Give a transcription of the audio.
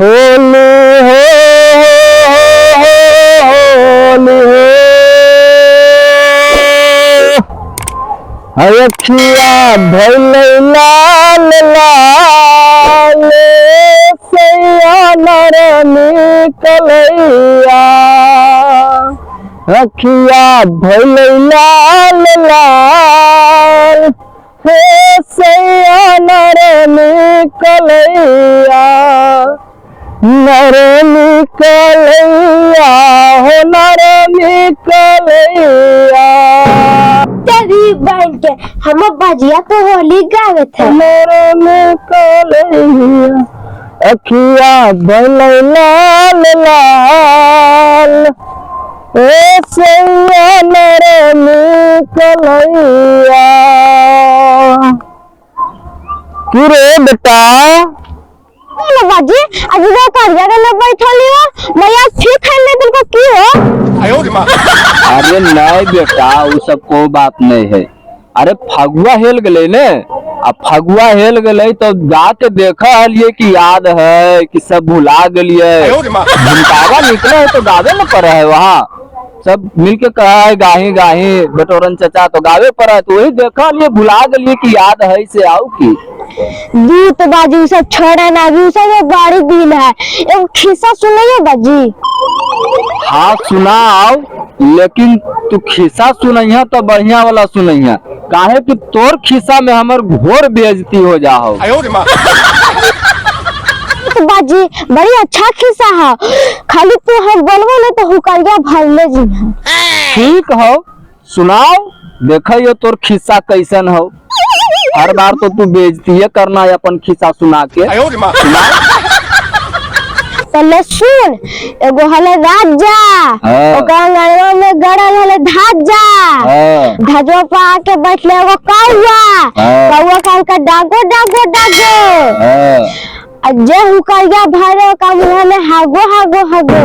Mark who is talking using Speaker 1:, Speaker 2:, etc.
Speaker 1: होली हो, होली हो। अखिया भैलै लाल लाल, सैया नरमी कलैया। अखिया भैलै लाल लाल, हे सैया नरमी कलैया। नरमी कलैया हो, नरमी कलैया।
Speaker 2: तेरी बहन के हम बजिया तो होली गावे थे।
Speaker 1: नरमी कलैया, अखिया भैलै लाल लाल, ए सैया नरमी कलैया। की रे बेटा?
Speaker 2: बोलो बाजी, आज वो करिया के ले बैठली हो, मैया फिर खाई ले तुमको की हो?
Speaker 1: अरे नहीं बेटा, वो सब को बात नहीं है। अरे फगुआ हेल गए ने, आ फगुआ हेल गए तो जाके देखा हलिए कि याद है कि सब भुला गलिए। झुमकावा निकले है तो गावे न पर है, वहाँ सब मिलके कहा है गाही गाही बटोरन चचा, तो गावे पर है, तो वही देखा लिए भुला गलिए कि याद है से आओ की।
Speaker 2: दूत बाजी, सब छोड़ा ना भी, सब बड़ी दिन है। एगो खिस्सा सुनइयो बाजी?
Speaker 1: हाँ सुनाओ, लेकिन तू खिस्सा सुनैहा तो बढ़िया वाला सुनैहा, काहे कि तोर खिस्सा में हमर घोर बेइज्जती हो जाओ।
Speaker 2: तो बाजी बड़ी अच्छा खिस्सा है, खाली तू हम बोलबो ना तो हुकरिया भरले जी है।
Speaker 1: ठीक हो, सुनाओ, देखो तोर खिस्सा कैसन हो। हर बार तो तू बेइज्जती करना है अपन खिस्सा सुना के।
Speaker 2: पहले सुन, एगो हले राजा,
Speaker 1: हाँ।
Speaker 2: ओकरा अंगनवा में गड़ल हले धाजा।
Speaker 1: हाँ।
Speaker 2: धजवा पर आके बैठले एगो कौआ।
Speaker 1: हाँ।
Speaker 2: कौआ कहल का डागो डागो डागो।
Speaker 1: हाँ।
Speaker 2: आ जे हुकरिया भरे ओकरा मुंह में हागो हागो हागो।